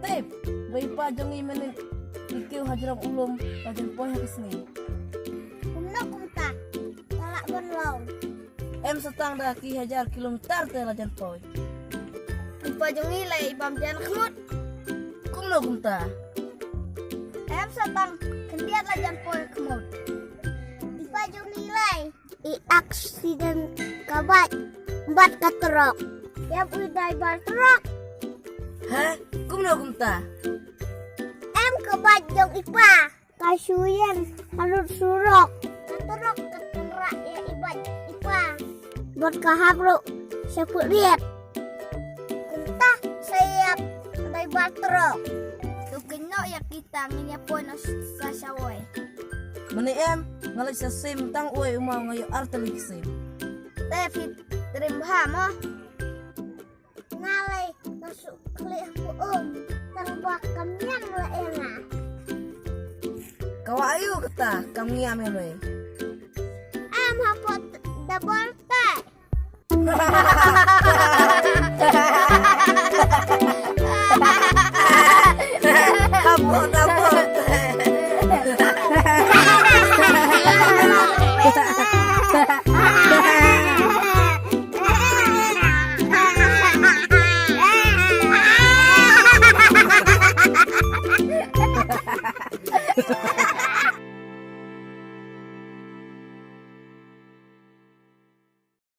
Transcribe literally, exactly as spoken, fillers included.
Tip, ba i pa jong ngi mynnin i kiew hajrong u lum la jan poi ha ka sngi. Kumno kumta? Ka lah ban long. Em sa tang da ki hajar kilometer te la jan poi. I pa jong ngi lai i bam jan khmut. Kumno kumta? Em sa tang khyndiat la jan poi khmut. I pa jong ngi lai i accident ka bike bad ka truck. Em u driver truck. Ha? Kumno kumta? Em ka bike jong i pa ka shu ïeng ha lut surok. Ka truck ka tynrah ïa i bike i pa. Bad ka hap ruh sha puriat. Kumta sa ïap driver truck. To kynnoh ïa kita ngin ïa poi noh sa shawoi. Mane em, nga leit sa sim tang uwei u maw, nga ïoh ar tylli ki sim. Te phi rim bha mo. Nga lei nga shu khleh ha ka um. Tang ba kam ñiam la ïa nga. Ka wah aïu kata kam ñiam ïa me? Em hapoh double te.